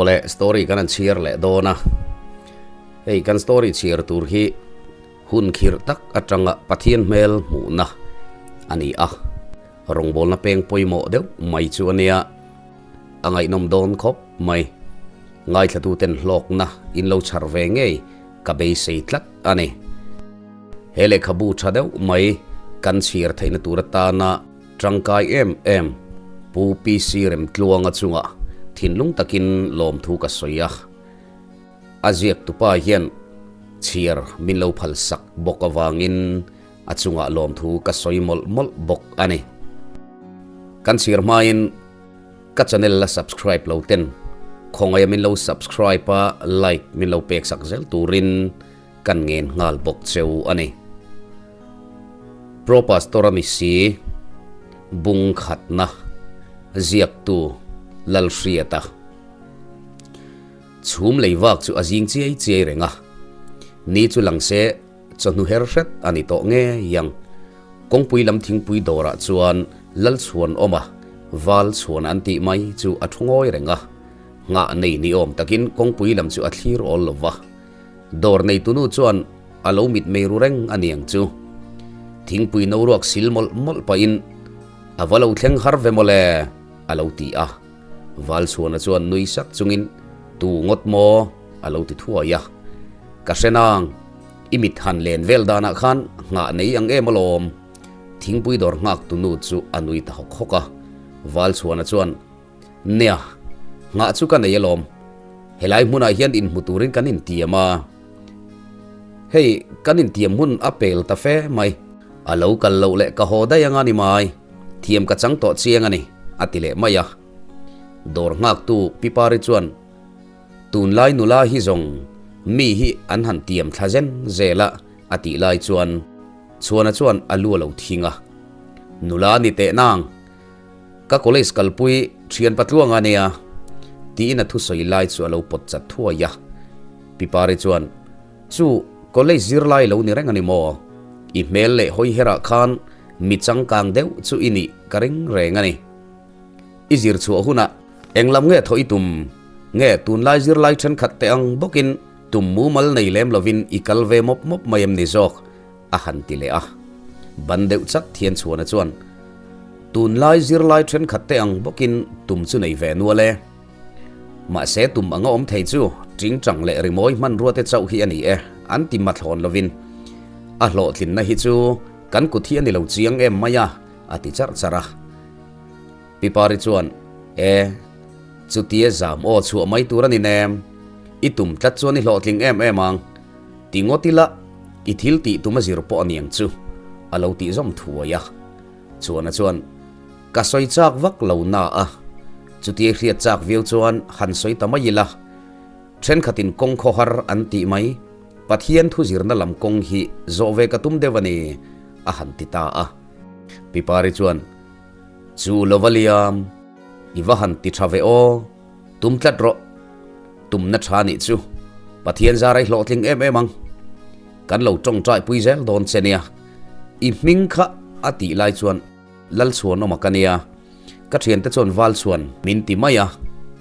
Awle, story kan han chhiar leh dawn a. Hei kan story chhiar tur hi hun khirh tak atanga Pathian hmel hmuhna a ni a. Rawngbawlna peng pawimawh deuh mai chu a nia. A ngaihnawm dawn khawp mai. Ngaithlatuten hlawkna in lo chhar ve ngei ka beisei tlat a ni. He lehkhabu tha deuh mai kan chhiar theihna tur atana tangkai em em Pu PC Remtluanga chungah thinlung takin lawmthu ka sawi a. A ziaktupa hian chhiar min lo phalsak bawk avangin a chungah lawmthu ka sawi mawlh mawlh bawk a ni. Kan chhiar hmain ka channel la subscribe lo ten khawngaia min lo subscribe a like min lo pek sak zel turin kan ngen nghal bawk cheu a ni. Pro Pastor a ni si, bung khatna ziaktu Lalhriata. Chhum lei vak chu a zing chiai chiai reng a, ni chu lang se chawhnu her hret a ni tawh ngei ang. Kawngpui lam thingpui dawrah chuan Lalchhuan awm a, Val chhuan an tih mai chu a thu ngawi reng a, nghah nei ni awm takin kawngpui lam chu a thlir awl lo va. Dawr neitunu chuan a lo mitmei ru reng a niang chu. Thingpui no ruak sil mawlh mawlh pahin a va lo thleng har ve mawle a lo ti a. Valchhuana chuan nui sak chungin Tu ngawt maw? a lo ti thuai a. Ka hre nang, i mit han len vel danah khan nghah nei ang em alawm. Thingpui dawr nghak tunu chu a nui ta hawk hawk a. Valchhuana chuan Nia, nghah chu ka nei alawm. Helai hmunah hian inhmu turin kan intiam a. Hei, kan intiam hun a pel ta fe mai. A lo kal loh leh ka haw daih anga ni mai. Thiam ka chang tawh chiang a ni, a ti leh mai a. Dawr nghaktu Pi Pari chuan, Tunlai nula hi zawng mi hi an han tiam thla zen zel a, a tih lai chuan Chhuana chuan a lu a lo thing a. Nula ni teh nang. Ka college kalpui thian patluang a nia, tiin a thusawi lai chu a lo pawt chat thuai a. Pi Pari chuan, Chu, college zirlai lo ni reng a ni maw? I hmel leh hawi herah khan mi changkang deuh chu i nih ka ring reng a ni. I zir chhuah hunah eng lam nge thawh i tum? Nge tunlai zirlai thenkhat teh ang bawkin tum mumal nei lem lovin i kal ve mawp mawp mai em ni zawk? A han ti leh a. Ban deuh chat thian chhuana chuan, Tunlai zirlai thenkhat te ang bawkin tum chu nei ve nual e. Mahse tum anga awm thei chu tingtang leh rimawi hmanrua te chauh hi a ni e, an ti mathlawn lovin. A hlawhtlinna hi chu kan kut hi a ni lo chiang em mai a, a ti charh charh a. Pi Pari chuan, E, chutia zam aw chhuah mai tur a ni nem. I tum tlat chuan i hlawhtling em em ang. Ti ngawt ila, i thil tih tum a zir pawh a niang chu, a lo tih zawm thuai a. Chuana chuan, Ka sawi chak vak lo na a, chutia hriat chak viau chuan han sawi ta mai ila, thenkhatin kawng khawhar an tih mai, Pathian thu zirna lam kawng hi zawh ve ka tum deuh a ni, a han ti ta a. Pi Pari chuan, Chu lova liam, i va han ti tha ve aw, Tum tlat rawh. Tumna tha nih chu Pathian zar ai hlawhtling em em ang. Kan lo tawngtai pui zel dawn che nia. I hming kha a tih lai chuan Lalchhuan awm a ka nia. Ka thiante chuan Valchhuan min ti mai a,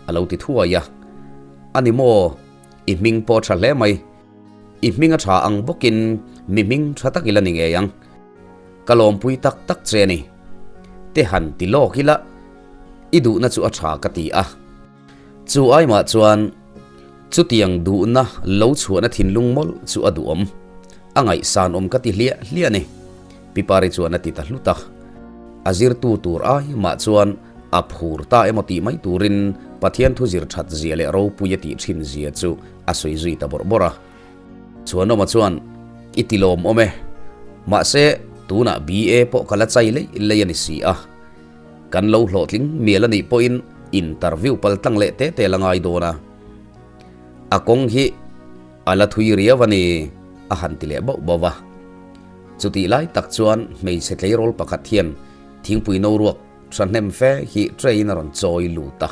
a lo ti thuai a. A ni maw? I hming pawh tha hle mai. I hming a tha ang bawkin mi hming tha tak ila ni ngei ang. Ka lawmpui tak tak che a ni. Te han ti lawk ila i duhna chu a tha ka ti a. Chu aimah chuan chutiang duhna lo chhuahna thinlung mawlh chu a duhawm. A ngaihsan awm ka ti hliah hliah a ni. Pi Pari chuan a ti ta hlut a. A zirtu tur aimah chuan a phur ta emaw tih mai turin Pathian thu zir that zia leh ropui a tih thin zia chu a sawi zui ta bawrh bawrh a. Chhuanawma chuan, I ti lawm awm e. Mahse, tunah BA pawh ka la chai lei lei a ni si a. Kan lo hlawhtling mial a nih pawhin interview pal tlang leh te te la ngai dawn a. A kawng hi a la thui riau a ni, a han ti leh bauh bauh a. Chutih lai tak chuan hmeichhe tleirawl pakhat hian thingpui no ruak thahnem fe hi train a rawn chawi lut a.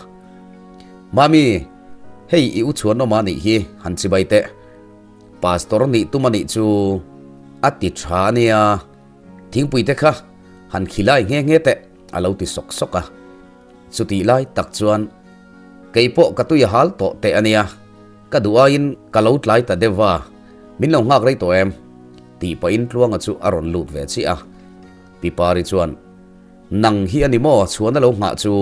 Mami, hei i u chhuanawma nih hi han chibai teh. Pastor nih tum a nih chu a ti tha a nia. Thingpui te kha han khilai nghe nghe teh a lo ti sawk sawk a. Chutih lai tak chuan. Kei pawh ka tui a hal tawh teh a nia, ka duh aiin ka lo tlai ta deuh va, min lo nghak rei tawh em? Tih pahin Tluanga chu a rawn lut ve chiah a. Pi Pari chuan, Nang hi a ni maw chhuan a lo nghah chu?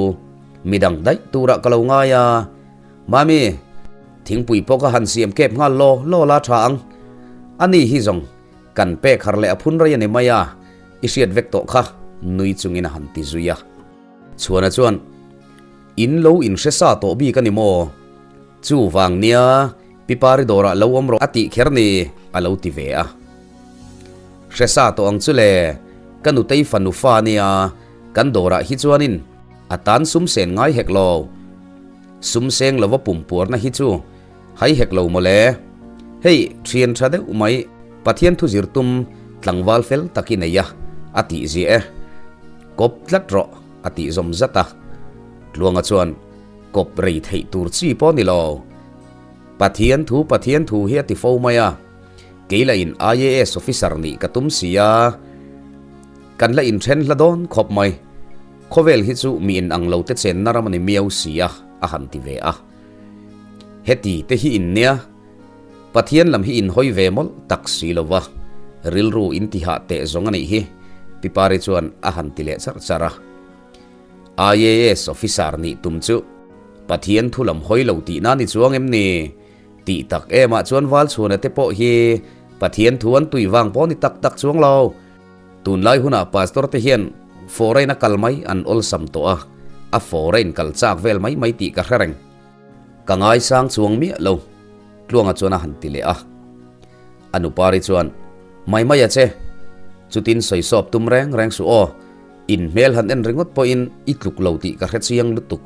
Midang daih turah ka lo ngai a. Mami, thingpui pawh ka han siam kep nghal law law la tha ang. A ni hi zawng kan pek har leh a phun rei a ni mai a, i hriat vek tawh kha, nui chungin a han ti zui a. Chhuana chuan, In lo inhre sa tawh bik a ni maw? Chu vang nia, Pi Pari dawrah lo awm rawh a tih kher ni, a lo ti ve a. Hre sa tawh ang chu le, ka nutei fanu fa nia, kan dawrah hi chuanin a tan sum sen ngai hek lo. Sum seng lova pumpuarna hi chu hai hek lo maw le. Hei, thian tha deuh mai, Pathian thu zir tum tlangval fel tak i nei a, a tih ziah e. Kawp tlat rawh, a tih zawm zat a. Tluanga chuan, Kawp rei theih tur chi pawh ni lo. Pathian thu Pathian thu hi a ti fo mai a. Kei la in IAS officer nih ka tum si a, kan la inthen hla dawn khawp mai. Khawvel hi chu mi in ang lo te chenna ram a ni miau si a, a han ti ve a. Heti te hi in nia. Pathian lam hi in hawi ve mawlh tak si lo va, rilru in ti hah teh zawng a nih hi, Pi Pari chuan a han ti leh charh charh a. IAS officer nih tum chu Pathian thu lam hawi lo tihna ni chuang em ni? Tih tak emah chuan Valchhuana te pawh hi Pathian thu an tui vang pawh ni tak tak chuang lo. Tunlai hunah pastor te hian foreign a kal mai an awlsam tawh a, a foreign kal chak vel mai mai tih ka hre reng. Ka ngaisang chuang miah lo, Tluanga chuan a han ti leh a. A nupari chuan, Mai mai a che, chutin sawi sawp tum reng reng suh aw, in hmel han en ringawt pawhin i tluk lo tih ka hre chiang lutuk.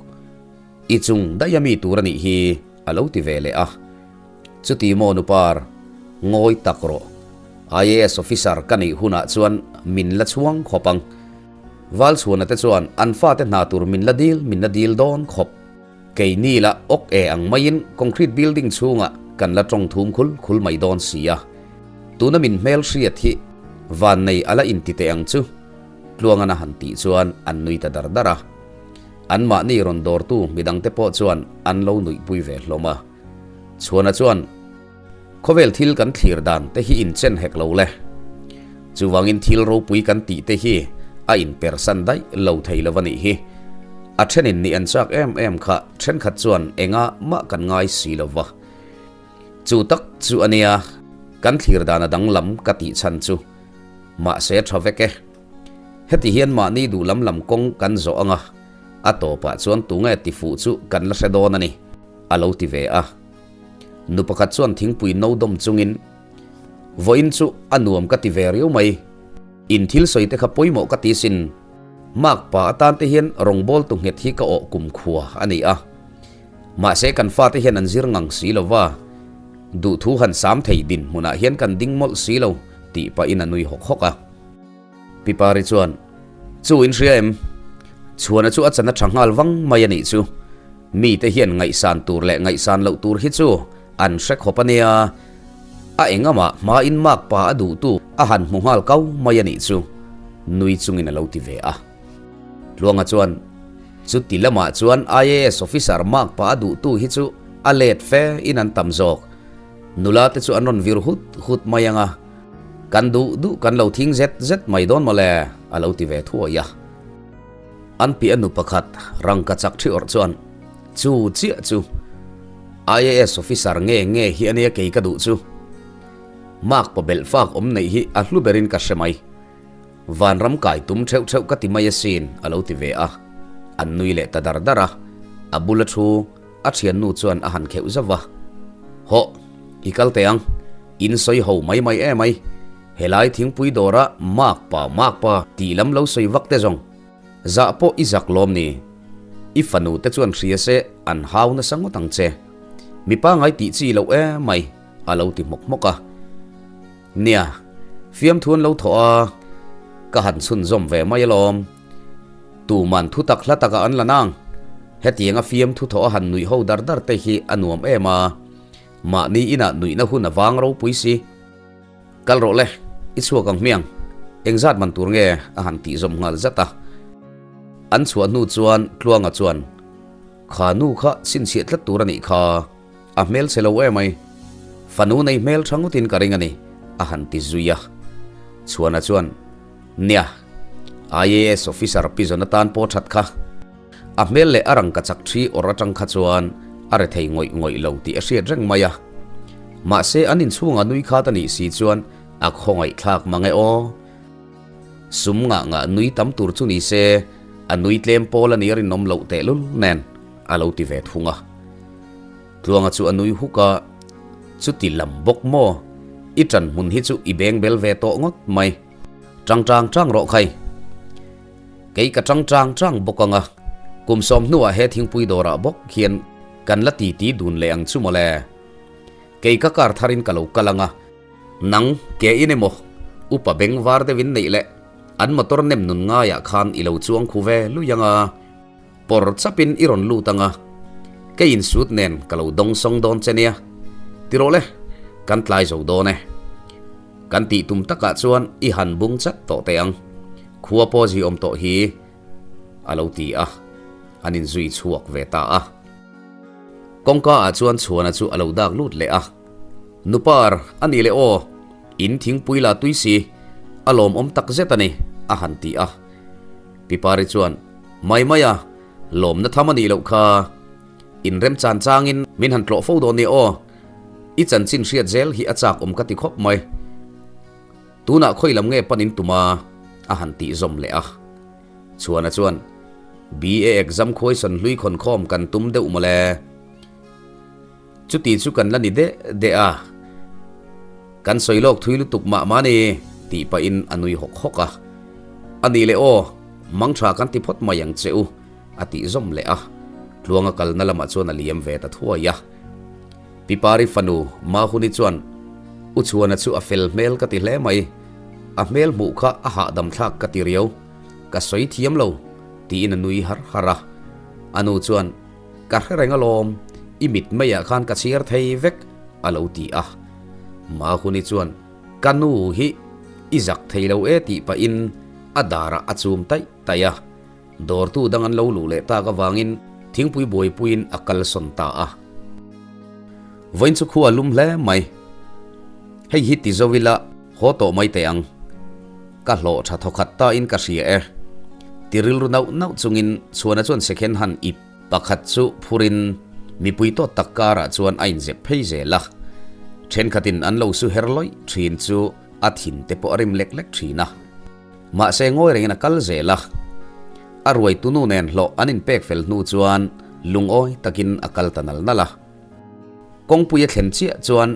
I chung daih a mi tur a nih hi, a lo ti ve leh a. Chuti maw nupar, ngawi tak rawh. IAS officer ka neih hunah chuan min la chhuang khawp ang. Valchhuana te chuan an fate hna tur min la dil min la dil dawn khawp. Keini la awk e ang maiin concrete building chhungah kan la tawng thum khul khul mai dawn si a. Tuna min hmel hriat hi vannei a la inti teh ang chu, Tluangan a han tih chuan an nui ta dar dar a. Anmahni rawn dawrtu midangte pawh chuan an lo nuihpui ve hlawm a. Chhuana chuan. Khawvel thil kan thlir dan te hi inchen hek lo le. Chuvangin thil ropui kan tih te hi a inpersan daih lo thei lo a nih hi. A thenin nih an chak em em kha thenkhat chuan enga mah kan ngai si lo va. Chu tak chu a nia, kan thlir dan a danglam ka tih chhan chu. Mahse tha vek e. Heti hian mahni duh lam lam kawng kan zawh ang a, a tawpah chuan tunge tifuh chu kan la hre dawn a ni, a lo ti ve a. Nu pakhat chuan thingpui no dawm chungin, Vawiin chu a nuam ka ti ve riau mai. In thil sawi te kha pawimawh ka ti sin. Mark pa atan te hian rawngbawltu nghet hi ka awh kum khua a ni a. Mahse kan fate hian an zir ngang si lo va, duhthu han sam thei dinhmunah hian kan ding mawlh si lo tih pahin a nui hawk hawk a. Pi Pari chuan, Chu in hria em? Chhuana chu a chan a tha nghal vang mai a nih chu. Mite hian ngaihsan tur leh ngaihsan loh tur hi chu an hre khawp a nia. A engamah hmain mark pa a duhtu a han hmu nghal kau mai a nih chu, nui chungin a lo ti ve a. Tluanga chuan, Chuti lamah chuan IAS officer mark pa a duhtu hi chu a let fe in an tam zawk. Nula te chu an rawn vir hut hut mai ang a. Kan duh duh kan lo thing zet zet mai dawn mawle, a lo ti ve thuai a. An piah nu pakhat rangka chak thi awrh chuan, Chu chiah chu IAS officer nge nge hi a nia kei ka duh chu. Mark paw belh fak awm neih hi a hlu berin ka hre mai. Vanram kai tum theuh theuh ka ti mai asin, a lo ti ve a. An nui leh ta dar dar a. A bula thu A thiannu chuan a han kheuh zauh va, Hawh, i kal teh ang, in sawi ho mai mai em ai, helai thingpui dawra mak pa mak pa tih lam lo sawi vak te zawng, zah pawh i zak lawm ni, i fanu te chuan hria se an hau nasa ngawt ang che, mipa ngai tih chi loh em mai, a lo ti hmawk hmawk a. Nia, fiamthu an lo thawh a, ka han chhunzawm ve mai alawm. Tuman thu tak hla takah an la nang. Hetianga fiamthu thawh a han nuih ho dar dar te hi a nuam em a. Mahni inah nuihna hun a vang ropui si. Kal rawh le, i chhuak ang hmiang. Engzat man tur nge a han tih zawm nghal zat a. An chhuah hnu chuan Tluanga chuan. Kha nu kha chhinchhiah tlat tur a nih kha, a hmel chhe lo emai. Fanu nei hmel tha ngawtin ka ring a ni, a han ti zui a. Chhuana chuan, Nia, IAS officer pi zawn atan pawh that kha. A hmel leh a rangka chak thi awrh atang kha chuan a rethei ngawih ngawih lo tih a hriat reng mai a. Mahse an inchhungah nui khat a nih si chuan a khawngaihthlak mang e aw. Sum ngah ngah nui tam tur chu ni se a nui tlem pawl a nih a rinawm loh tehlul nen a lo ti ve thung a. Tluanga chu a nui huk a, Chuti lam bawk maw? I ṭan hmun hi chu i beng bel ve tawh ngawt mai. Ṭang ṭang ṭang rawh khai. Kei ka ṭang ṭang ṭang bawk ang a, kum sawm hnuah he thingpui dawrah bawk hian kan la titi dun leh ang chu mawle. Kei ka kar tharin ka lo kal ang a, nang ke in emaw upa beng var deuhin neih leh an motor nem nun ngaiah khan i lo chuang khu ve lui ang a, pawr chapin i rawn lut ang a, kei insut nen ka lo dawng sawng dawn che nia. Ti rawh le, kan tlai zo dawn e. Kan tih tum takah chuan i han bung chat tawh teh ang, khua pawh zi awm tawh hi, a lo ti a, an inzui chhuak ve ta a. Kawngka ah chuan Chhuana chu a lo dak lut leh a, Nupar, a nih leh aw, in thingpui la tui si, a lawmawm tak zet a ni, a han ti a. Pipari chuan, Mai mai a, lawmna tham a nih loh kha, inremchan changin min han tlawh fo dawn nia aw, I chanchin hriat zel hi a chak awm ka ti khawp mai. Tunah khawi lam nge pan in tum a? a han tih zawm leh a. Chhuana chuan, BA exam khuaisawn hlui khawn khawm kan tum deuh mawle. Chuti chu kan la ni deh deh a. Kan sawi lawk thui lutuk mah mah ni, tih pahin a nui hawk hawk a. A nih leh aw, mang tha kan ti phawt mai ang che u. A tih zawm leh a, Tluanga kalna lamah chuan a liam ve ta thuai a. Pi Pari fanu Mahuni chuan, U Chhuana chu a fel hmel ka ti hle mai, a hmel hmuh kha a hahdam thlak ka ti riau, ka sawi thiam lo, tiin a nui har har a. A nu chuan, Ka hre reng alawm, i mit maiah khan ka chhiar thei vek, a lo ti a. Mahuni chuan, Ka nu hi i zak thei lo e tih pahin a darah a chum taih taih a. Dawrtu dang an lo luh leh tak avangin thingpui buaipuiin a kalsawn ta a. Vawiin chu khua a lum hle mai. Hei hi ti zo ila haw tawh mai teh ang. Ka hlawh tha thawkhat ta in ka hria e. Ti rilru nauh nauh chungin Chhuana chuan second hand ip pakhat chu phurin mipui tawt tak karah chuan a inzep phei zel a. Thenkhatin an lo su her lawih thin chu a thin te pawh a rim lek lek thin a. Mahse ngawi rengin a kal zel a, a ruaitu nu nen hlawh an inpek fel hnu chuan lungawi takin a kal ta nal nal a. Kawngpui a thlen chiah chuan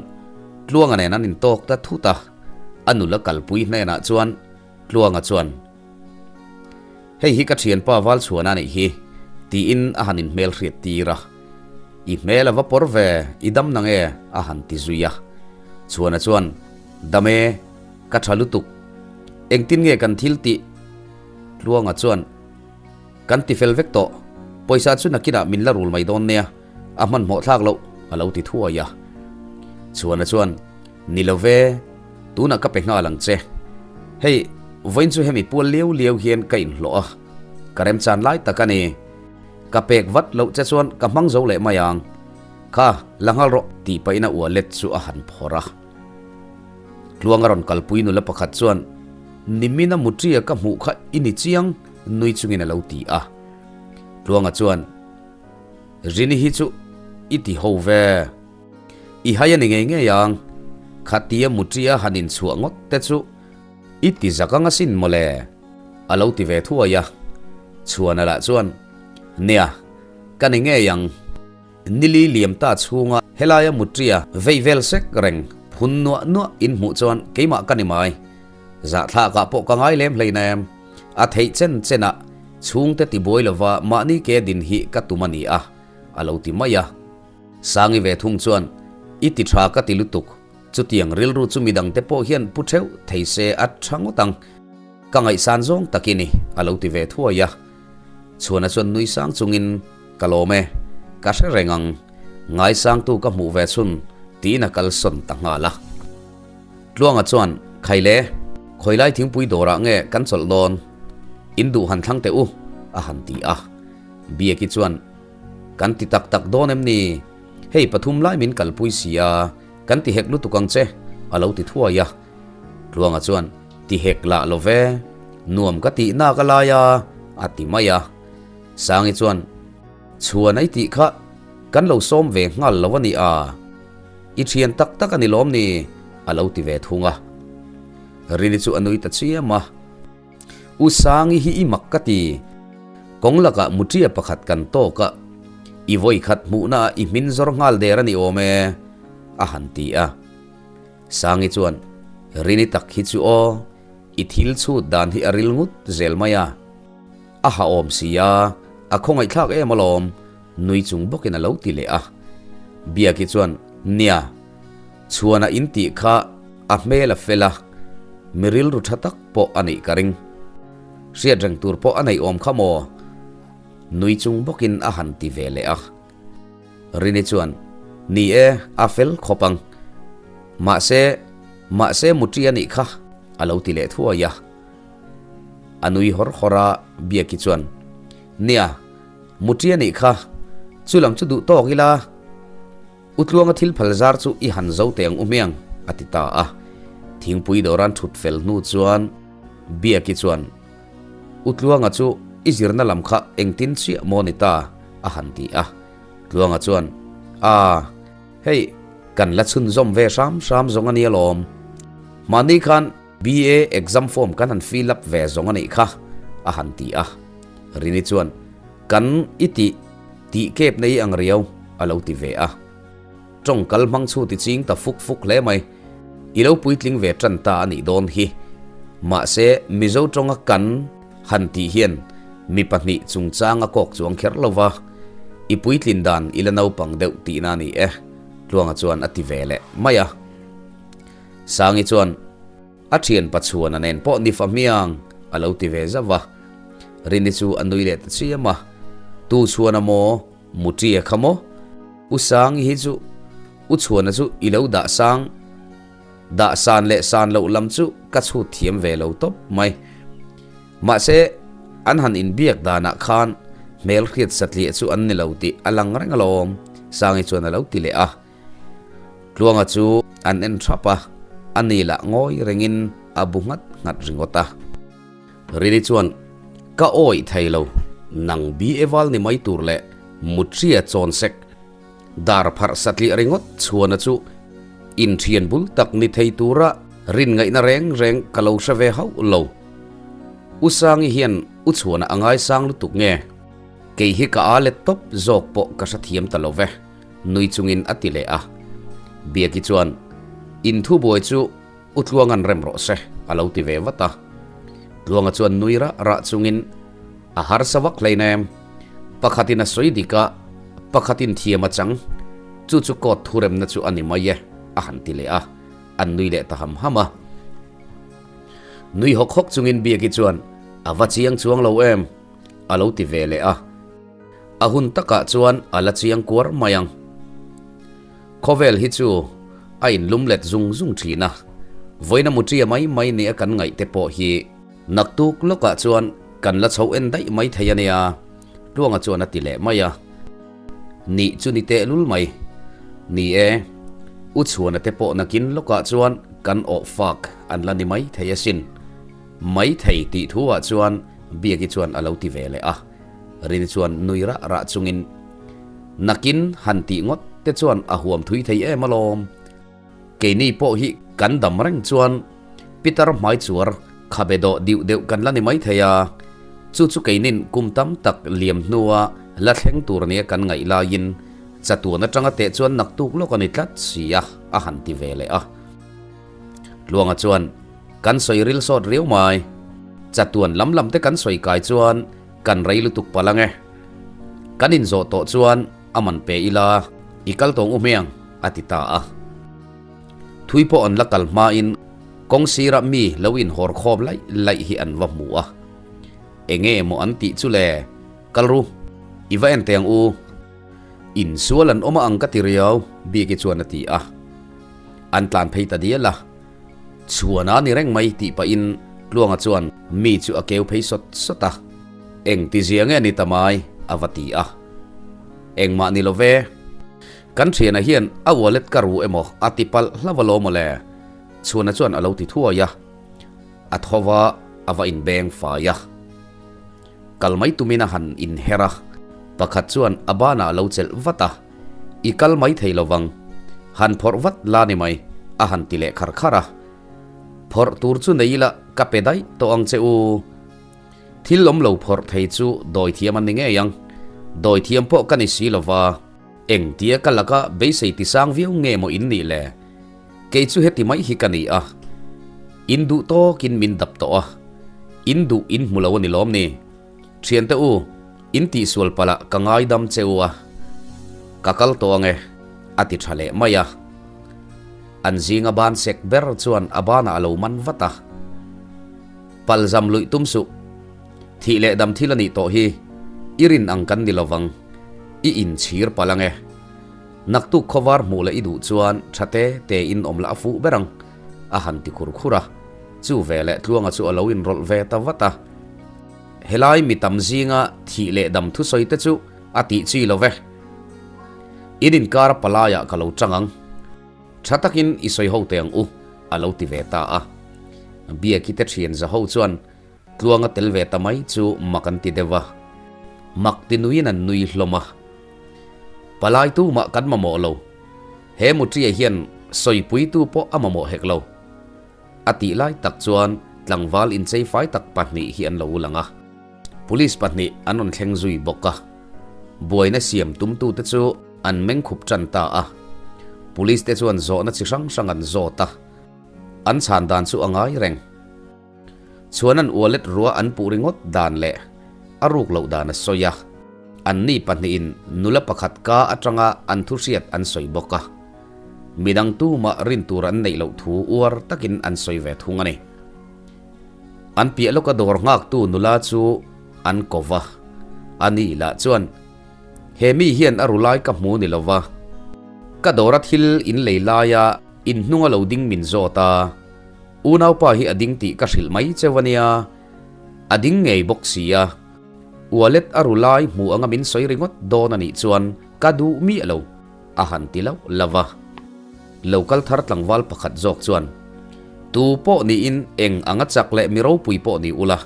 Tluanga nen an intawk ta thut a, a nula kalpui hnenah chuan Tluanga chuan, Hei hi ka thianpa Valchhuana nih hi, tiin a han inhmelhriat tir a. I hmel a va pawr ve, i dam nang e, a han ti zui a. Chhuana chuan, Dam e. Ka tha lutuk. Engtin nge kan thil tih? Tluanga chuan, Kan ti fel vek tawh. Pawisa chu nakinah min la rul mai dawn nia, a hmanhmawh thlak loh, a lo ti thuai a. Chhuana chuan, Ni lo ve, tunah ka pe nghal ang che. Hei, vawiin chu hemi pual liau liau hian ka inhlawh a, ka remchan lai tak a ni. Ka pek vat loh che chuan ka hmang zo leh mai ang. Kha, la nghal rawh, tih pahin a wallet chu a han phawrh a. Tluang a rawn kalpui nula pakhat chuan, Nimina Mutria ka hmuh kha i ni chiang, nui chungin a lo ti a. Tluanga chuan, Rini hi chu i ti ho ve. I hai a ni ngei ngei ang. Khatia Mutria han inchhuah ngawt te chu i ti zak ang asin mawle, a lo ti ve thuai a. Chhuana lah chuan, Nia, ka ni ngei ang. Nili liam ta chhunga helaia Mutria vei vel sek reng phun nuah nuah in hmuh chuan keimah ka ni mai. Zahthlakah pawh ka ngai lem hlei nem. A theih chen chenah chhungte tibuai lova mahni ke din hi ka tum a ni a, a lo ti mai a. Sangi ve thung chuan, I ti tha ka ti lutuk, chutiang rilru chu midangte pawh hian pu theuh thei se a tha ngawt ang. Ka ngaihsan zawng tak i ni, a lo ti ve thuai a. Chhuana chuan nui sang chungin, Ka lawm e, ka hre reng ang, ngaisangtu ka hmuh ve chhun, tiin a kalsawn ta nghal a. Tluanga chuan, Khai le, khawilai thingpui dawrah nge kan chawlh dawn? In duh han thlang teh u, a han ti a. Biaki chuan, Kan ti tak tak dawn em ni? Hei pathum lai min kalpui si a, kan ti hek lutuk ang che, a lo ti thuai a. Tluanga chuan, Ti hek lah lo ve, nuam ka tih nak a lai a, a ti mai a. Sangi chuan, Chhuan ai tih kha kan lo sawm ve nghal lo a ni a, i thian tak tak a ni lawm ni? a lo ti ve thung a. Rini chu a nui ta chiam a. U Sangi hi i mak ka ti. Kawng lakah muṭia pakhat kan tawk a, i vawi khat hmuhna ah i hmin zawr nghal der a ni awm e, a han ti a. Sangi chuan, Rini tak hi chu aw, i thil chhut dan hi a ril ngut zel mai a. A ha awm si a, a khawngaihthlak em alawm, nui chung bawkin a lo ti leh a. Biaki chuan, Nia, Chhuana in tih kha a hmel a fel a, mi rilru tha tak pawh a nih ka ring. Hriat reng tur pawh a neih awm kha maw? Nui chung bawkin a han ti ve leh a. Rini chuan, Ni e, a fel khawp ang. Mahse, mahse muṭi a nih kha, a lo ti leh thuai a. A nui hawr hawr a, Biaki chuan, Nia, muṭi a nih kha, chu lam chu duh tawk ila. U Tluanga thil phal zar chu i han zo teh ang u hmiang, a ti ta a. Thingpui dawran thut fel hnu chuan Biaki chuan, U Tluanga chu i zirna lam kha engtin chiah maw ni ta? a han ti a. Tluanga chuan, Aa, hei, kan la chhunzawm ve hram hram zawng a nia lawm. Mahni khan BA exam form kan han fill up ve zawng a nih kha, a han ti a. Rini chuan, Kan i tih Tih kep nei ang riau a lo ti ve a. Tawng kal hmang chu ti ching ta fuk fuk hle mai. I lo puitling ve tan ta a nih dawn hi. Mahse, Mizo tawnga kan han tih hian mi pahnih chungchang a kawk chuang kher lo va, i puitlin dan i la naupang deuh tihna a ni e, Tluanga chuan a ti ve leh mai a. Sangi chuan. A thian Pachuana nen pawh ni fa hmiang a lo ti ve zauh a. Rini chu a nui leh ta chiam a, Tu Chhuana maw? Muṭia kha maw? U Sangi hi chu U Chhuana chu i lo dah sang, dah san leh san loh lam chu ka chhut thiam ve lo tawp mai. Mahse, an han inbiak danah khan hmelhriat satliah chu an ni lo tih a lang reng alawm, Sangi chuan a lo ti leh a. Tluanga chu an en thap a, a ni lah ngawi rengin a bu nghat nghat ringawt a. Rini chuan, Ka awih thei lo, nang bi e val ni mai tur leh mutria chawn sek, dar pharh satliah ringawt chhuana chu inthian bul tak ni thei tura rin ngaihna reng reng ka lo hre ve hauh lo. U Sangi hian u chhuana a ngaisang lutuk nge? Kei hi ka a let tawp zawk pawh ka hrethiam ta lo ve. Nui chungin a ti leh a. Biaki chuan, In thubuai chu U Tluanga'n rem rawh se, a lo ti ve vat a. Tluanga chuan nui rah rah chungin, A harsa vak hleinem. Pakhatin a sawi dik a, pakhatin thiam a chang. Chu chu court thuremna chu a ni mai e, a han ti leh a. An nui leh ta ham ham a. Nui hawk hawk chungin Biaki chuan, A va chiang chuang lo em? a lo ti ve leh a. A hun takah chuan a la chiang kuar mai ang. Khawvel hi chu a inlum let zung zung thin a, vawiina muṭia mai mai nia kan ngaih te pawh hi naktuk lawkah chuan kan la chho en daih mai thei a nia, Tluanga chuan a ti leh mai a. Nih chu ni tehlul mai. Ni e, U Chhuana te pawh nakin lawkah chuan kan awh fak an la ni mai thei asin. Mai thei tih thu ah chuan Biaki chuan a lo ti ve leh a. Rini chuan nui rah rah chungin, Nakin han tih ngawt te chuan a huam thui thei em alawm. Keini pawh hi kan dam reng chuan Peter hmaichuar khabe dawh diuh deuh kan la ni mai thei a, chu chu keinin kum tam tak liam hnua la thleng tur nia kan ngaih laiin chatuan atanga teh chuan naktuk lawk a ni tlat si a, a han ti ve leh a. Tluanga chuan, Kan sawi ril sawt riau mai. Chatuan lam lam te kan sawi kai chuan kan rei lutuk palh ang e. Kan inzawh tawh chuan a man pe ila, i kal tawng u hmiang, a ti ta a. Thui pawh an la kal hmain kawng sirah mi lo inhawr khawm laih laih hi an va hmu a. Enge maw an tih chu le? Kal ru, i va en teh ang u. Insual an awm a ang ka ti riau, Biaki chuan a ti a. An tlan phei ta dial a. Chhuan a ni reng mai tih pahin Tluanga chuan mi chu a keu phei sawt sawt a. Eng ti zia nge ni ta mai? a va ti a. Engmah ni lo ve. Kan thiana hian a wallet ka ru emaw a ti palh hlauh alawm mawle. Chhuana chuan a lo ti thuai a. A tho va, a va inbeng fai a. Kal mai tumin a han inher a, pakhat chuan a banah a lo chelh vat a, I kal mai thei lo vang, han phawrh vat la ni mai, a han ti leh khar khar a. Phawrh tur chu nei ila ka pe daih tawh ang che u. Thil awm lo phawrh thei chu dawithiam an ni ngei ang. Dawithiam pawh ka ni si lo va. Engtia ka laka beisei tisang viau nge maw in nih le? Kei chu heti mai hi ka ni a, in duh tawkin min dap tawh a, in duh in hmu lo a ni lawm ni? Thiante u, in tihsual palh ah ka ngaidam che u a, ka kal tawh ang e, a ti tha leh mai a. An zinga ban sek ber chuan a banah a lo man vat a. Palzam luih tum suh. Thih leh dam thil a nih tawh hi, i rin ang kan ni lovang, i inchhir palh ang e. Naktuk khawvar hmuh leh i duh chuan tha te te in awm lah a fuh ber ang, a han ti khur khur a. Chu ve leh Tluanga chu a lo inrawlh ve ta vat a. Helai mi tam zinga thih leh dam thusawi te chu a tih chi lo ve. In inkar palaiah ka lo chang ang. Tha takin i sawi ho teh ang u, a lo ti ve ta a. Biaki te thian za ho chuan Tluanga tel ve ta mai chu mak an ti deuh a, mak ti nuiin an nui hlawm a. Palai tumah kan mamawh lo, he Mutria hian sawipuitu pawh a mamawh hek lo. A tih lai tak chuan tlangval inchei fai tak pahnih hi an lo lang a, police pahnih an rawn thleng zui bawk a. Buaina siam tumtute chu an meng khup tan ta a, police te chuan zawhna chi hrang hrang an zawt a, an chhan dan chu a ngai reng. Chuan an wallet rua an puh ringawt dan leh a ruk loh dan a sawi a, anni pahnihin nula pakhat ka atanga an thu hriat an sawi bawk a, midang tumah rin tur an neih loh thu uar takin an sawi ve thung a ni. An piah lawka dawr nghaktu nula chu an ko va, ani lah chuan, He mi hian a ru lai ka hmu ni lova, ka dawra thil in lei laia in hnunga lo ding min zawt a, Unaupa hi a ding tih ka hrilh mai cheu a nia, a ding ngei bawk si a, wallet a ru lai hmu anga min sawi ringawt dawn a nih chuan ka duh miah lo, a han ti lauh lauh a. Lo kal thar tlangval pakhat zawk chuan, Tu pawh niin eng anga chak leh mi ropui pawh ni ula,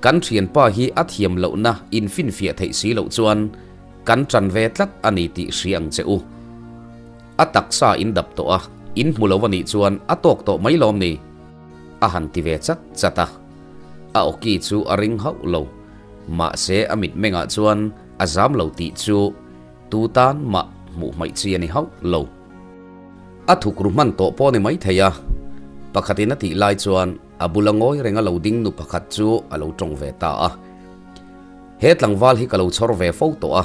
kan thianpa hi a thiam lohna infinfiah theih si loh chuan kan ṭan ve tlat a ni tih hria ang che u. A taksa in dap tawh a, in hmu lo a nih chuan a tawk tawh mai lawm ni? A han ti ve chat chat a. A awki chu a ring hauh lo. Mahse a mitmengah chuan a zam lo tih chu tu tan mah hmuh hmaih chi a ni hauh lo. A thuk ru hman tawh pawh a ni maithei a, pakhatin a tih lai chuan a bula ngawi renga lo ding nu pakhat chu a lo tawng ve ta a. He tlangval hi ka lo chhawr ve fo tawh a.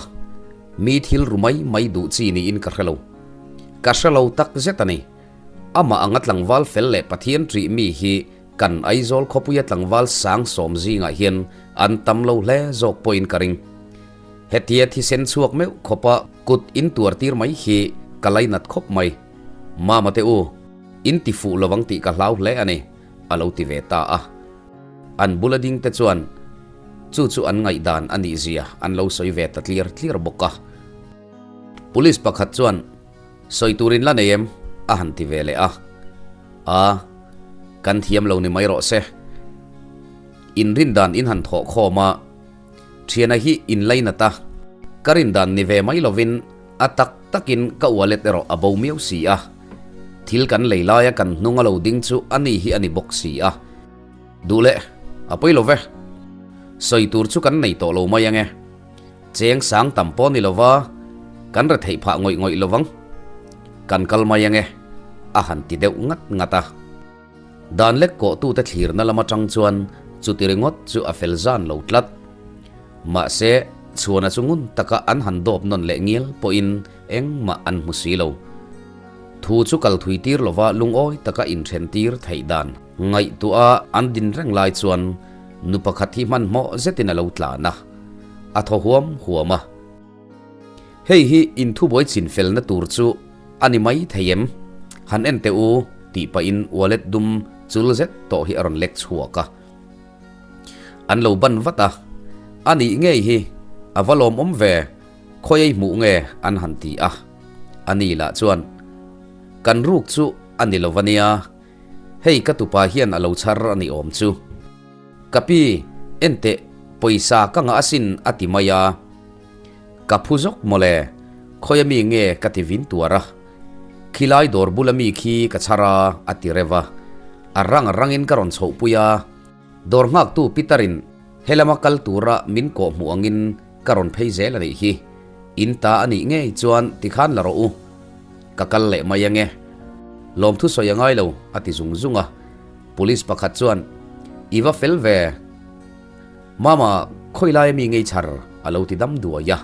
Mi thil ru mai mai duh chi niin ka hre lo. Ka hre lo tak zet a ni. Amah anga tlangval fel leh Pathian ṭih mi hi kan Aizawl khawpuia tlangval sang sawm zingah hian an tam lo hle zawk pawhin ka ring. Hetia thisen chhuak meuh khawpa kut in tuar tir mai hi ka lainat khawp mai. Mama te u, in ti fuh lovang tih ka hlau hle a ni, a lo ti ve ta a. An bula ding te chuan chu chu an ngaihdan a nih zia an lo sawi ve ta tlir tlir bawk a. Police pakhat chuan, Sawi turin la nei em? a han ti ve leh a. A, kan thiam lo ni mai rawh se. In rindan in han thawh khawm a, thiana hi in lainat a, ka rindan ni ve mai lovin a tak takin ka wallet erawh a bo miau si a. Thil kan lei laia kan hnung a lo ding chu a ni hi a ni bawk si a. Duh leh, a pawi lo ve. Sawi tur chu kan nei tawh lo mai ang e. Cheng sang tam pawh ni lova, kan re theih phah ngawih ngawih lovang. Kan kal mai ang e, a han ti deuh ngat ngat a. Dan lek kawhtute thlirna lam atang chuan chuti ringawt chu a fel zan lo tlat. Mahse, chhuana chu ngun taka an han dawp nawn leh ngial pawhin engmah an hmu si lo. Thu chu kal thui tir lova lungawi taka inthen tir theih dan ngaihtuah a an din reng lai chuan nu pakhat hi hmanhmawh zetin a lo tlan a, a thaw huam huam a. Hei hi inthubuai chinfelna tur chu a ni mai thei em? Han en teh u tih pahin wallet dum chul zet tawh hi a rawn lek chhuak a. An lo ban vat a, a nih ngei hi a va lawmawm ve. Khawi ei hmuh nge an han ti a, a ni lah chuan, Kan ruk chu a ni lo va nia, hei ka tupa hian a lo chhar a ni awm chu. Ka pi, enteh, pawisa ka ngah asin a ti mai a. Ka phu zawk mawle, khawi ami nge ka ti vin tuar a. Khilai dawr bula mi khi ka chhar a, a ti reuh a. A rang rangin ka rawn chhohpui a. Dawr nghaktu Peter-in helama kal tura min kawh hmuh angin ka rawn phei zel a nih hi. In ta a nih ngei chuan tikhan la rawh u. Ka kal leh mai ange. Lawmthu sawi a ngai lo, a ti zung zung a. Police pakhat chuan, I va fel ve. Mama, khawi lai ami ngei chhar? a lo ti dam duai a.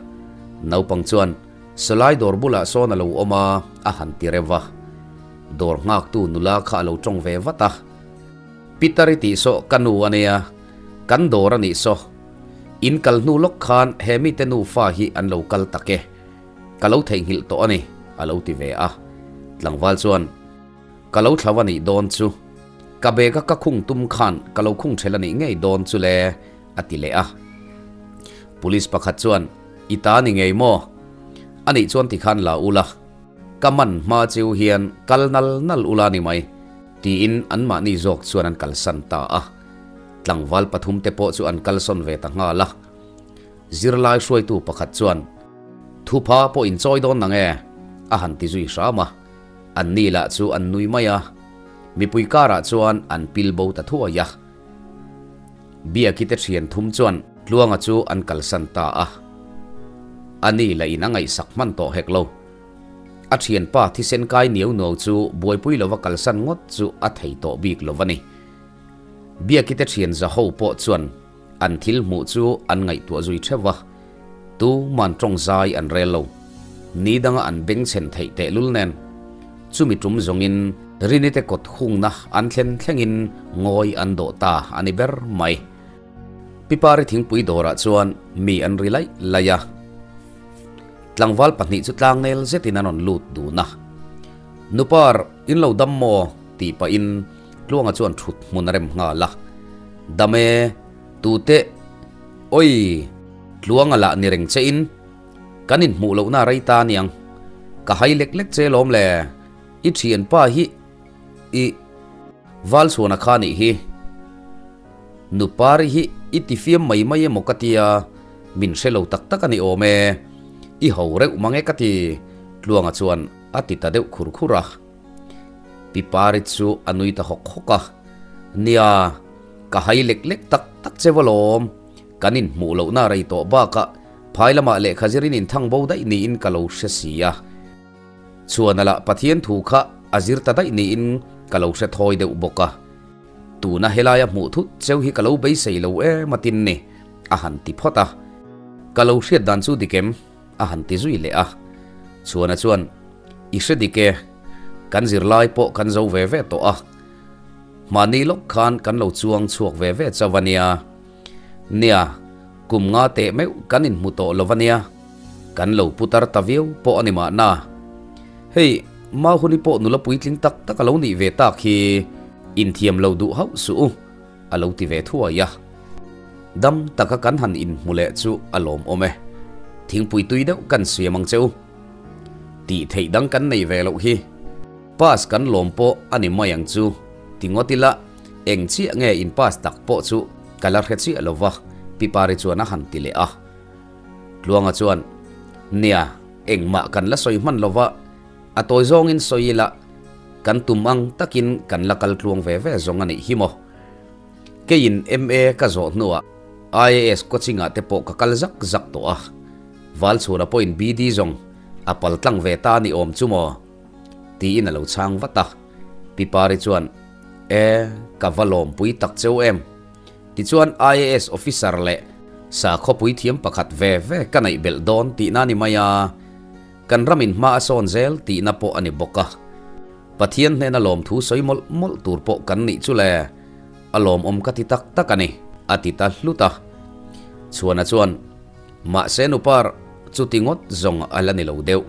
Naupang chuan, Sawlai dawr bulah sawn a lo awm a, a han ti reuh a. Dawr nghaktu nula kha a lo tawng ve vat a. Peter i tih saw ka nu a nia, kan dawr a nih saw. In kal hnu lawk khan he mite nufa hi an lo kal tak e. Ka lo theihnghilh tawh a ni, a lo ti ve a. Tlangval chuan. Ka lo thlau a nih dawn chu. Ka bag a ka khung tum khan ka lo khung ṭhel a nih ngei dawn chu le, a ti leh a. Police pakhat chuan, I ta ni ngei maw? A nih chuan tikhan la ula. Ka man hma cheu hian kal nal nal ula ni mai, tiin anmahni zawk chuan an kalsan ta a. Tlangval pathumte pawh chu an kalsawn ve ta nghal a. Zirlai hruaitu pakhat chuan, Thupha pawh inchawi dawn nang e, a han ti zui hram a. An ni lah chu an nui mai a, mipui karah chuan an pil bo ta thuai a. Biaki te thian thum chuan Tluanga chu an kalsan ta a. A ni lah in a ngaihsak hman tawh hek lo. A thianpa thisen kai niau nuau chu buaipui lova kalsan ngawt chu a thei tawh bik lo a ni. Biaki te thian za ho pawh chuan An thil hmuh chu an ngaihtuah zui theuh a, tuman tawng zai an rel lo. Ni danga an bengchhen theih tehlul nen, chumi tum zawngin Rinite kawt hungna an thlen thlengin ngawi an dawh ta a ni ber mai. Pipari thingpui dawrah chuan mi an ri laih laih a, tlangval pahnih chu tlangnel zetin an rawn lut dun a. Nupar, in lo dam maw? tih pahin Tluanga chuan thut hmun a rem nghal a, Dam e, tute, Oi, Tluanga lah ni reng che in, kan inhmuh lohna rei ta aniang, ka hai lek lek che lawm le, i thianpa hi i Valchhuana kha nih hi, Nupari hi i tifiam mai mai emaw ka tia, min hre lo tak tak a ni awm e, i ho reuh mang e ka ti, Tluanga chuan a ti ta deuh khur khur a. Pi Pari chu a nui ta hawk hawk a, Nia, ka hai lek lek tak tak che valawm, kan inhmuh lohna rei tawh bakah phai lamah lehkha zirin inthang bo daih niin ka lo hre si a. Chhuana lah Pathian thu kha a zir ta daih niin ka lo hre thawi deuh bawk a. Tuna helaia hmuh thut cheu hi ka lo beisei lo em a tin ni, a han ti phawt a. Ka lo hriat dan chu dik em? A han ti zui leh a. Chhuana chuan, I hre dik e, kan zirlai pawh kan zo ve ve tawh a. Mahni lawk khan kan lo chuang chhuak ve ve chauh a nia. Nia, kum nga teh meuh kan inhmu tawh lo a nia. Kan lo putar ta viau pawh a ni mahna. Hei, Mahuni pawh nula puitling tak tak a lo nih ve tak hi inthiam lo duh hauh suh u. A lo ti ve thuai a. Dam taka kan han inhmu leh chu a lawmawm e. Thingpui tui deuh kan siam ang che u. Tih theih dang kan nei ve loh hi. Pass kan lawm pawh a ni mai ang chu. Ti ngawt ila, eng chiah nge in pass tak pawh chu ka la hre chiah lo va, Pi Pari chuan a han ti leh a. Tluanga chuan, Nia, engmah kan la sawi hman lo va, A tawi zawngin sawi ila, kan tum ang takin kan la kal tluang ve ve zawng a nih hi maw? Keiin MA ka zawh hnuah IAS coaching-ah te pawh ka kal zak zak tawh a, Valchhura pawhin BD zawng a pal tlang ve ta a ni awm chu maw? tiin a lo chhang vat a. Pi Pari chuan, E, ka va lawmpui tak cheu em? Tichuan IAS officer leh sakhawpui thiam pakhat ve ve ka neih belh dawn tihna a ni mai a. Kan ramin hma a sawn zel tihna pawh a ni bawk a. Pathian hnena lawmthu sawi mawlh mawlh tur pawh kan nih chu le, a lawmawm ka ti tak tak a ni, a ti ta hlut a. Chhuana chuan, Mahse nupar, chuti ngawt zawng a la ni lo deuh.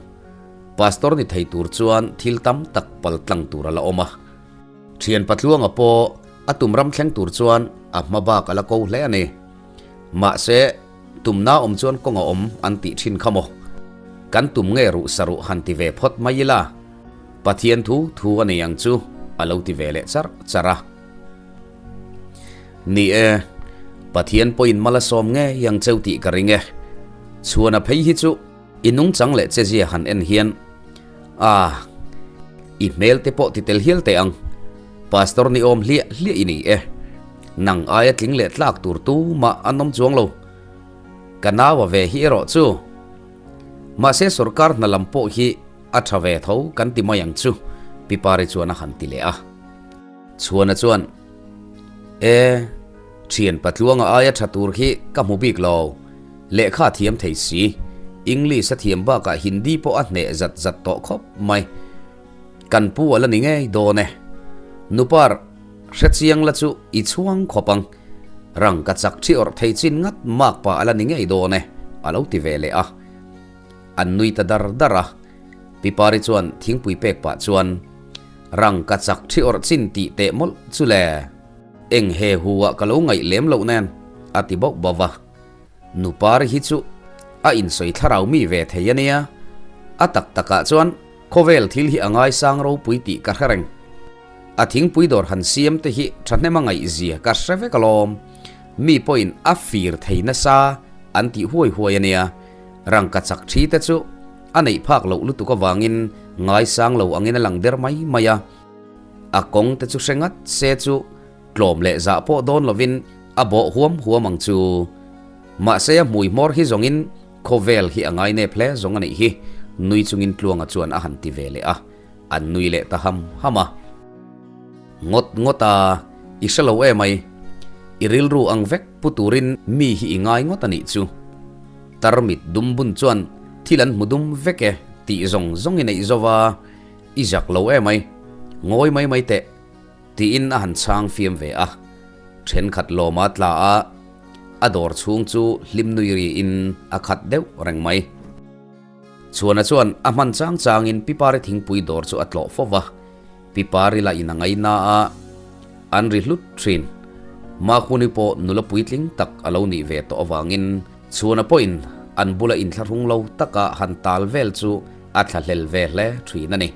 Pastor ni thei tur chuan thil tam tak pal tlang tur a la awm a. Thian Patluanga pawh a tum ram thleng tur chuan a hma bak a la ko hle a ni. Mahse, tumna awm chuan kawng a awm an tih thin kha maw? Kan tum nge ruh saruh han ti ve phawt mai ila, Pathian thu thu a nei ang chu a lo ti ve leh charh charh a. Ni e, Pathian pawhin mal a sawm ngei ang cheu tih ka ring e. Chhuana phei hi chu i nungchang leh chezia han en hian a, i hmel te pawh ti tel hial teh ang. Pastor ni awm hliah hliah i ni e. Nang aia tling leh tlak tur tumah an awm chuang lo. Ka nau a ve hi erawh chu. Mahse sorkar hna lam pawh hi a tha ve tho kan ti mai ang chu, Pi Pari chuan a han ti leh a. Chhuana chuan, E, thian patluanga aia tha tur hi ka hmu bik lo. Lehkha a thiam thei si. English a thiam bakah Hindi pawh a hneh zat zat tawh khawp mai. Kan pu a la ni ngei dawn e. Nupar, hrechiang la chu i chhuang khawp ang. Rang ka chak thi awrh thei chin ngat mak pa a la ni ngei dawn e, a lo ti ve leh a. An nui ta dar dar a. Pi Pari chuan thingpui pek pah chuan, Rang ka chak thi awrh chin tih teh mawlh chu le. Eng he hu ah ka lo ngaih lem loh nen, a ti bauh bauh a. Nu Pari hi chu a insawi thlarau mi ve thei a nia. A tak takah chuan khawvel thil hi a ngaisang ropui tih ka hre reng. A thingpui dawr han siam te hi thahnem a ngaihzia ka hre vek alawm. Mi pawhin a fir thei nasa an tih huai huai a nia. Rangka chak thi te chu a neih phak loh lutuk avangin ngaisang lo angin a lang der mai mai a. A kawng te chu hre ngat se chu tlawm leh zah pawh dawn lovin a bawh huam huam ang chu. Mahse a hmui hmawr hi zawngin khawvel hi a ngainep hle zawng a nih hi, nui chungin Tluanga chuan a han ti ve leh a. An nui leh ta ham ham a. Ngawt ngawt a, i hre lo em ai. I rilru ang vek pu turin mi hi i ngai ngawt a nih chu. Tarmit dum bun chuan thil an hmu dum vek e tih zawng zawng i neih zo va, i zak lo em ai. Ngawi mai mai teh tiin a han chhang fiam ve a. Thenkhat lawma tla a, a dawr chhung chu hlim nui riin a khat deuh reng mai. Chhuana chuan a hman chang changin Pi Pari thingpui dawr chu a tlawh fo va, Pi Pari lah in a ngaina a, an ri hlut thin. Mahuni pawh nula puitling tak a lo nih ve tawh avangin Chhuana pawhin an bula inthlahrung lo taka han tal vel chu a thlahlel ve hle thin a ni.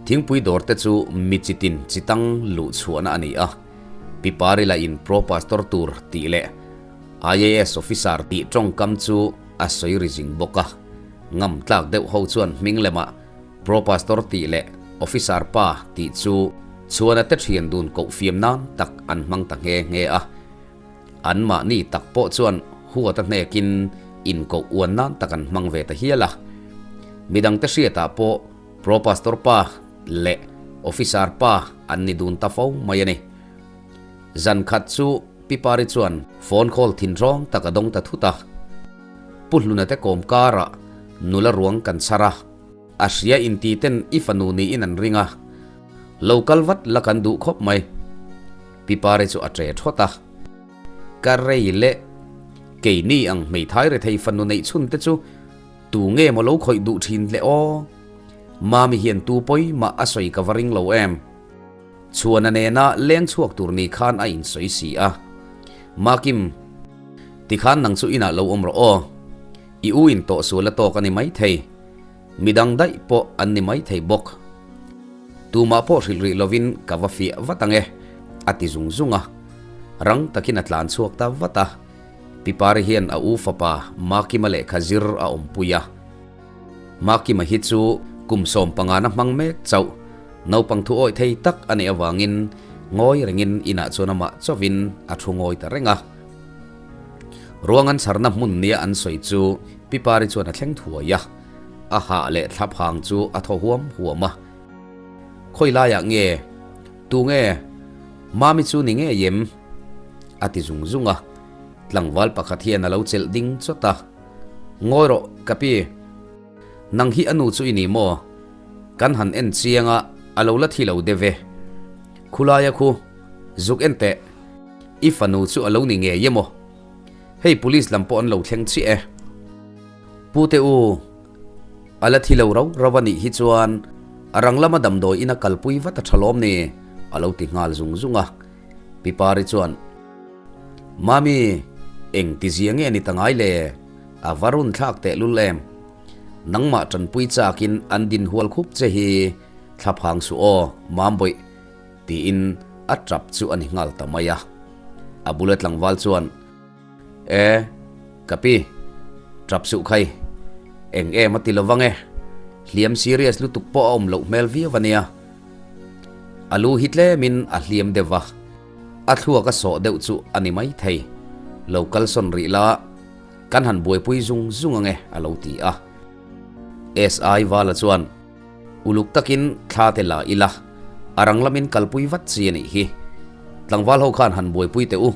Thingpui dawr te chu mi chitin chitang luh chhuahna a ni a, Pi Pari lah in Pro Pastor tur tih leh IAS officer tih tawngkam chu a sawi ri zing bawk a, ngam tlak deuh ho chuan hming lemah Pro Pastor tih leh Officer pa tih chu chhuana te thian dun koh fiam nan tak an hmang ta nghe nghe a. An mahni tak pawh chuan huat a hnekin inkoh uan nan tak an hmang ve ta hial a. Midangte hriatah pawh Pro Pastor pa leh Officer pa an ni dun ta fo mai a ni. Zan khat chu Pi Pari chuan phone call thin rawng tak a dawng ta thut a. Pu Hluna te kawm karah nula ruang kan chhar a, a hria inti ten i fanu niin an ring a, lo kal vat la kan duh khawp mai. Pi Pari chu a ṭe ṭhawt a. Ka rei leh keini ang hmeithai rethei fanu neih chhun te chu tu nge maw lo khawih duh ṭhin le aw? Mami hian tu pawi mah a sawi ka va ring lo em? Chhuana nena leng chhuak tur ni khan a insawi si a. Makim, tikhan nang chu inah lo awm rawh aw. I u in tawh sual a tawk a ni maithei. Midang daih pawh an ni maithei bawk. Tumah pawh hrilh rih lovin ka va fiah vat ang e, a ti zung zung a. Rang takin a tlan chhuak ta vat a. Pi Pari hian a u fapa Makima lehkha zir a awmpui a. Makima hi chu kum sawmpangana hmang mek chauh. Naupang thu awih thei tak a nih avangin ngawi rengin inah chuan amah chauhin a thu ngawi ta reng a. Ruang an chharna hmun nia an sawi chu Pi Pari chuan a thleng thuai a, a hah leh thlap hang chu a thaw huam huam a. Khawi laiah nge? Tu nge? Mami chu ni ngei em? A ti zung zung a. Tlangval pakhat hian a lo chelh ding chawt a. Ngawi rawh, ka pi. Nang hi a nu chu i ni maw? Kan han en chiang a, a lo la thi lo deuh e. Khulaia khu, zuk en teh. I fanu chu a lo ni ngei emaw? Hei police lam pawh an lo thleng chiah e. Pu te u, a la thi lo rau rau a nih hi chuan a rang lama damdawi ina kalpui vat a tha lawm ni? A lo ti nghal zung zung a. Pi Pari chuan, Mami, eng tizia nge ni ta ngai le? A va run thlak teh lul em? Nangmah tanpui chakin an din hual khup che hi thlaphang suh aw, Mambawih, tiin a tap chu a ni nghal ta mai a. A bula tlangval chuan, E, ka pi, tap suh khai, eng em a ti lovang e, hliam serious lutuk pawh a awm loh hmel viau a nia. A lu hi tlemin a hliam deuh va, a thluak a sawh deuh chu a ni maithei. Lo kalsawn rih la. Kan han buaipui zung zung ange a lo ti a. SI Vala chuan uluk takin thla te la ila, a rang lamin kalpui vat chi a nih hi. Tlangval ho khan han buaipui teh u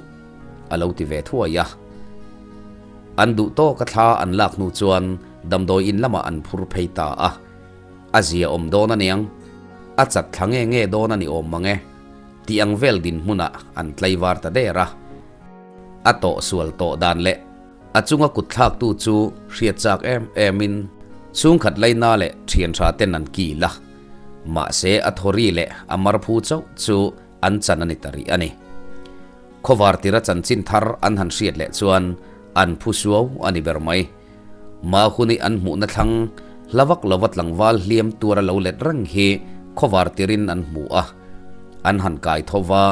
a lo ti ve thuai a. An duh tawka thla an lak hnu chuan damdawi in lamah an phur phei ta a. A zia awm dawn a niang, a chat thla nge nge dawn a ni awm mang e tih ang vel dinhmunah an tlaivar ta der a. A tawh sual tawh dan leh a chunga kut thlaktu chu hriat chak em emin chhungkhat laina leh thian tha ten an kil a, mahse a thawri leh a marphu chauh chu an chan a ni ta rih a ni. Khawvar tira chanchin thar an han hriat leh chuan an phu suau a ni ber mai. Mahuni an hmuhna thlang hla vak lova tlangval hliam tuar a lo let reng hi khawvar tirin an hmu a, an han kai tho va,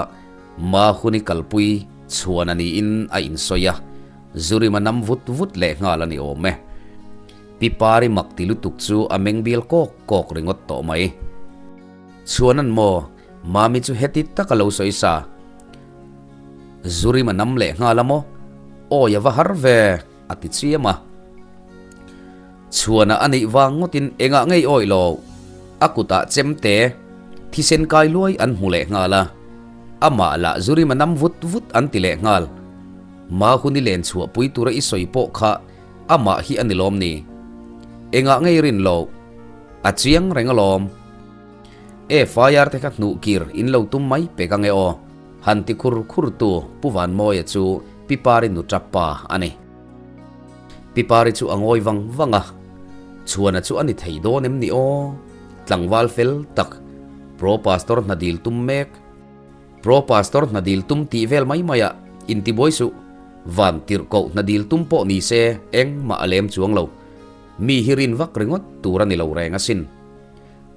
Mahuni kalpui chhuan a niin a insawi a, Zurima nam vut vut leh nghal a ni awm e. Pi Pari mak ti lutuk chu a meng bial kawk kawk ringawt tawh mai. Chhuanan maw, Mami chu heti tak a lo sawi sa. Zurima nam leh nghal a maw? Awi a va har ve! A ti chiam a. Chhuana a neih vang ngawtin engah ngei awih lo. A kutah chemte, thisen kai luai an hmu leh nghal a. Amah lah Zurima nam vut vut an ti leh nghal. Mahuni len chhuah pui tura i sawi pawh kha amah hi a ni lawm ni? Engah ngei rin lo? A chiang reng alawm. FIR te kha hnuh kir in lo tum mai pek ange aw. Han ti khur khur tu Pu Vanmawia chu Pi Pari nu tap pa a ni. Pi Pari chu a ngawi vang vang a, Chhuana chu a ni thei dawn em ni aw? Tlangval fel tak, Pro Pastor hna dil tum mek. Pro Pastor hna dil tum tih vel mai mai ah intibuai suh. Van tirhkoh hna dil tum pawh ni se engmah a lem chuang lo. Mi hi rin vak ringawt tur a ni lo reng asin.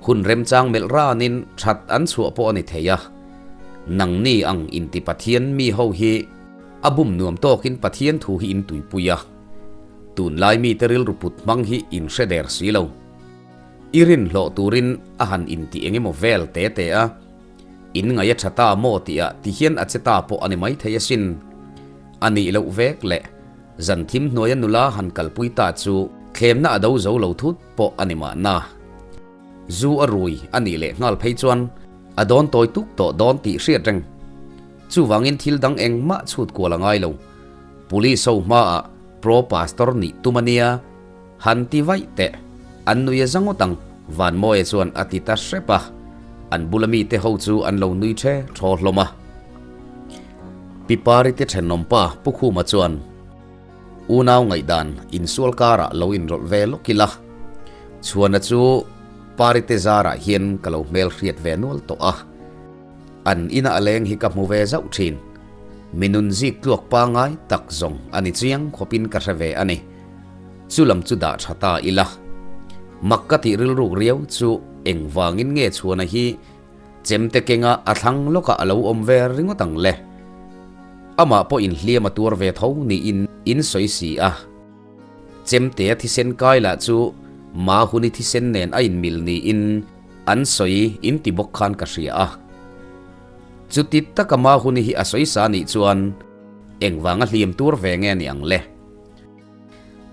Hun remchang melh ranin that an chhuah pawh a ni thei a. Nangni ang inti Pathian mi ho hi a bum nuam tawkin Pathian thu hi in tuipui a. Tunlai mite rilru put hmang hi in hre der si lo. I rin hlawh turin a han inti eng emaw vel te te a. In ngaih a tha ta maw tihah tihian a che ta pawh a ni maithei asin. A nih loh vek leh zan thim hnuaia nula han kalpui ta chu thlemna a do zo lo thut pawh a ni mahna. Zu a rui a nih leh nghal phei chuan a dawn tawi tuk tawh dawn tih hriat reng. Chuvangin thil dang engmah chhut kual a ngai lo. Police ho hmaah Pro Pastor nih tum a nia. Han ti vaih teh. An nui a za ngawt ang, Vanmawia chuan a ti ta hrep a. An bula mite ho chu an lo nui ṭhe ṭhaw hlawm a. Pi Pari te ṭhenawmpa Pu Khuma chuan, Unau ngaihdan insual karah lo inrawlh ve lawk ila. Chhuana chu Pari te zarah hian ka lo hmelhriat ve nual tawh a. An ina a leng hi ka hmu ve zauh thin. Mi nun zik tluak pangai tak zawng a ni chiang khawpin ka hre ve a ni. Chu lam chu dah tha ta ila. Mak ka tih rilruk riau chu engvangin nge chhuana hi chemte kenga a thlang lawkah a lo awm ve ringawt ang le. Amah pawh inhliam a tuar ve tho niin in sawi si a. Chemtea thisen kai lah chu Mahuni thisen nen a inmil niin an sawi in ti bawk khan ka hria a. Chuti taka Mahuni hi a sawi sa nih chuan engvanga hliam tur ve nge ni ang le?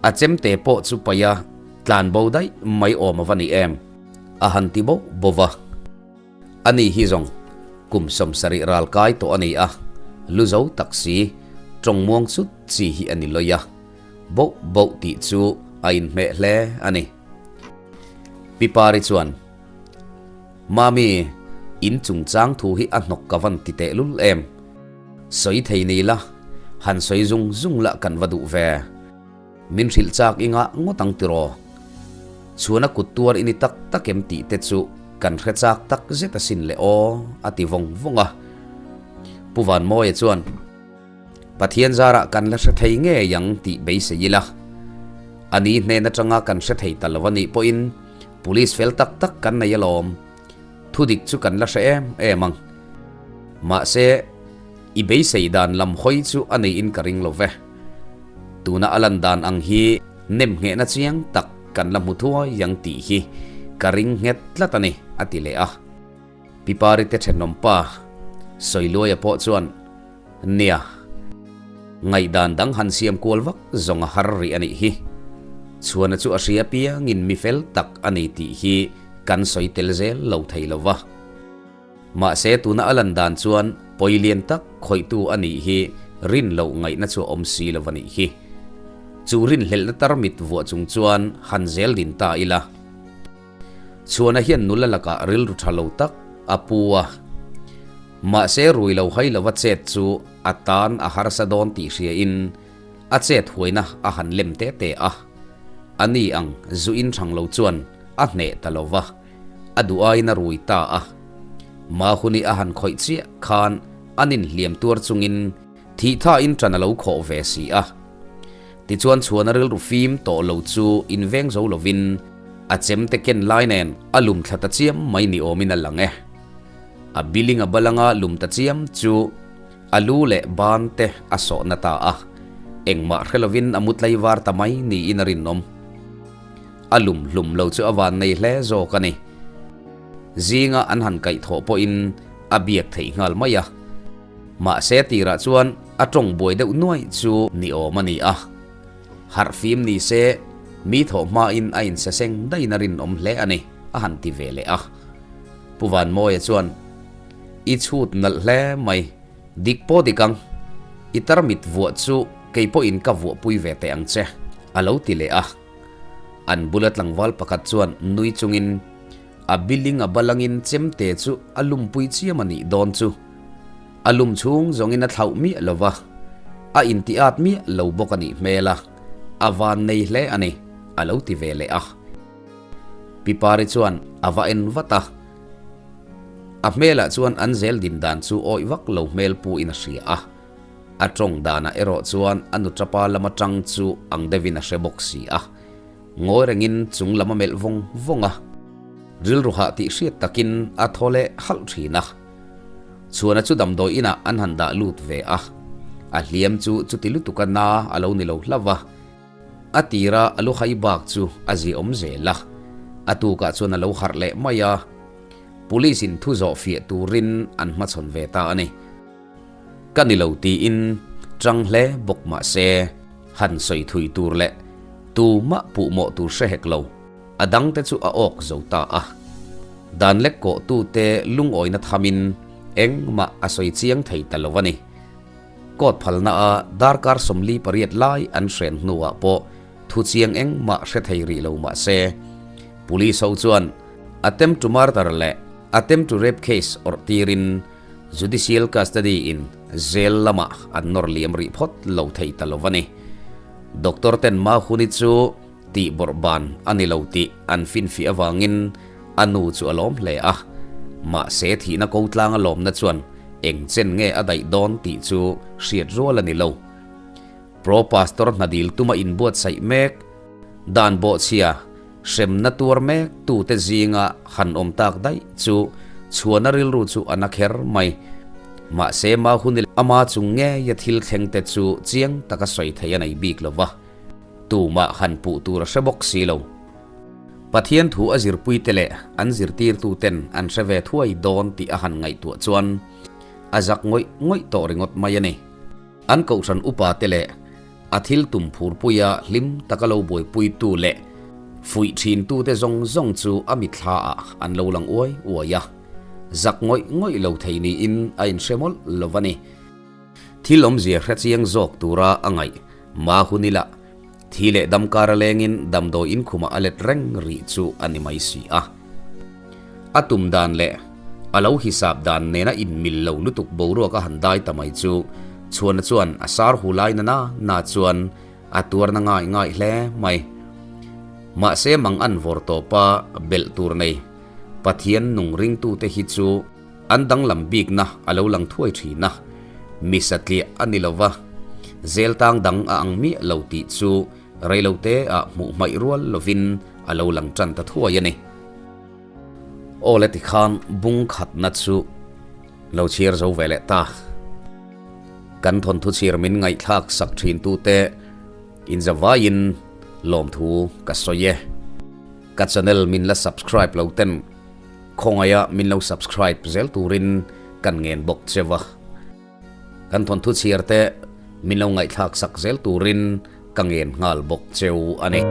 A chemte pawh chu paih a tlan bo daih mai awm a va ni em? A han ti boh boh va. Ani hi zawng kum 70 ral kai tawh a ni a, lu zo tak si, tawng muang chut chi hi a ni lawih a, boh boh tih chu a inhmeh hle a ni. Pi Pari chuan, Mami, in chungchang thu hi a hnawk ka van ti tehlul em? Sawi thei ni la, han sawi zung zung lah kan va duh ve. Min hrilh chak i ngah ngawt ang tiraw? Chhuana kut tuar i ni tak tak em tih te chu kan hre chak tak zet asin le aw, a ti vawng vawng a. Pu Vanmawia chuan, Pathian zarah kan la hre thei ngei ang tih beisei ila. A ni hnen atanga kan hre thei ta lo a nih pawhin Police fel tak tak kan nei alawm. Thudik chu kan la hre em em ang. Mahse, i beisei dan lam hawi chu a neiin ka ring lo ve. Tuna a lan dan ang hi nem nghehna chiang tak kan la hmu thuai ang tih hi ka ring nghet tlat a ni, a ti leh a. Pi Pari te thenawm pa Sawiluaia pawh chuan, Nia, ngaihdan dang han siam kual vak zawng a har rih a nih hi. Chhuana chu a hria piangin mi fel tak a ni tih hi kan sawi tel zel lo thei lo va. Mahse tuna a lan dan chuan pawi lian tak khawihtu a nih hi rin loh ngaihna chu a awm si lo a nih hi. Chu rinhlelhna tarmit vuah chung chuan han zel din ta ila. Chhuana hian nula lakah rilru tha lo tak a pu a. Mahse rui lo hai lova chet chu a tan a harsa dawn tih hriain a chet huaina a han lem te te a. A ni ang zu in thang lo chuan a hneh ta lo va, a duh aiin a rui ta a. Mahuni a han khawih chiah khan an inhliam tuar chungin Thih thain ṭan a lo khawh ve si a. Tichuan chhuan a rilru fim tawh lo chu inveng zo lovin a chemte ken lai nen a lum thla ta chiam mai ni awmin a lang e. A biling a balanga lum ta chiam chu a lu leh ban te a sawh na ta a, engmah hre lovin a mu tlaivar ta mai niin a rinawm. A lum hlum lo chu a van nei hle zawk a ni. Zinga an han kaihthawh pawhin a biak theih nghal mai a. Mahse tirah chuan a tawng buai deuh nuai chu ni awm a ni a. Harh fim ni se mi thawh hmain a insaseng daiin a rinawm hle a ni, a han ti ve leh a. Pu Vanmawia chuan, I chhut nalh hle mai, dik pawh dik ang. I tarmit vuah chu kei pawhin ka vuahpui ve teh ang che, a lo ti leh a. An bula tlangval pakhat chuan nui chungin, A biling a balangin chemte chu a lumpui chiam a nih dawn chu. A lum chhung zawngin a thlauh miah lo va, a inti at miah lo bawk a nih hmel a, a van nei hle a ni, a lo ti ve leh a. Pi Pari chuan a va en vat a, a hmelah chuan an zel din dan chu awih vak lo hmel pu in a hria a, a tawng danah erawh chuan a nu tapa lam atang chu ang deuhin a hre bawk si a. Ngawi rengin chung lam a melh vawng vawng a, rilru hah tih hriat takin a thaw leh halh thin a. Chhuana chu damdawi inah an han dah lut ve a, a hliam chu chuti lutuka na a lo ni lo hlauh a, a tira a lu hai bak chu a ziaawm zel a, a tukah chuan a lo harh leh mai a, Police in thu zawh fiah turin an hmachhawn ve ta a ni. Ka ni lo tiin chang hle bawk mah se, han sawi thui tur leh tumah puhmawh tur hre hek lo, a dangte chu a awk zo ta a. Dan lek kawhtute lungawina thamin engmah a sawi chiang thei ta lo a ni. Court phalna a darkar 48 lai an hren hnuah pawh thu chiang engmah hre thei rih lo mah se, Police ho chuan attempt to murder leh attempt to rape case awrh tirin Judicial custody in jail lamah an nawr liam rih phawt lo thei ta lo a ni. Doctor ten Mahuni chu tih bawrh ban a ni lo tih an finfiah avangin a nu chu a lawm hle a. Mahse thihna ko tlang a lawmna chuan eng chen nge a daih dawn tih chu hriat rual a ni lo. Pro Pastor hna dil tuma inbuatsaih mek dan bawhchhia Hremna tuar mek tute zinga han awm tak daih chu chhuana rilru chu a na kher mai. Mahse Mahuni leh ama chung ngeia thil thleng te chu chiang taka sawi thei a nei bik lo va, tumah han puh tur a hre bawk si lo. Pathian thu a zirpuite leh an zirtirtuten an hre ve thuai dawn tih a han ngaihtuah chuan a zak ngawih ngawih tawh ringawt mai a ni. An kohhran upate leh A thil tum phurpuia hlim taka lo buaipuitu leh fuih thintute zawng zawng chu a mithlaah an lo lang uai uai a, zak ngawih ngawih lo thei niin a inhre mawlh lo a ni. Thil awmzia hre chiang zawk tura a ngaih Mahuni lah thi leh dam kar a lengin damdawi inkhumah a let reng rih chu a ni mai si a. A tum dan leh a lo hisap dan nena inmil lo lutuk boruak a han dai ta mai chu Chhuana chuan a sar hu lai na na na chuan a tuar na ngai ngai hle mai. Mahse mang an vawr tawpa belh tur nei Pathian nung ringtute hi chu an danglam bikna a lo lang thuai thin a, mi satliah a ni lova, zel tang dang a ang miah lo tih chu. Reilote ah hmuh hmaih rual lovin a lo lang tan ta thuai a ni. Aw le tikhan bung khatna chu lo chhiar zo ve leh ta. Kan thawnthu chhiar min ngaihthlak sak thin tute inzavaiin lawmthu ka sawi e. Ka channel min la subscribe lo ten khawngaia min lo subscribe zel turin kan ngen bawk che va. Kan thawnthu chhiar te min lo ngaihthlak sak zel turin ka ngen nghal bawk cheu a ni.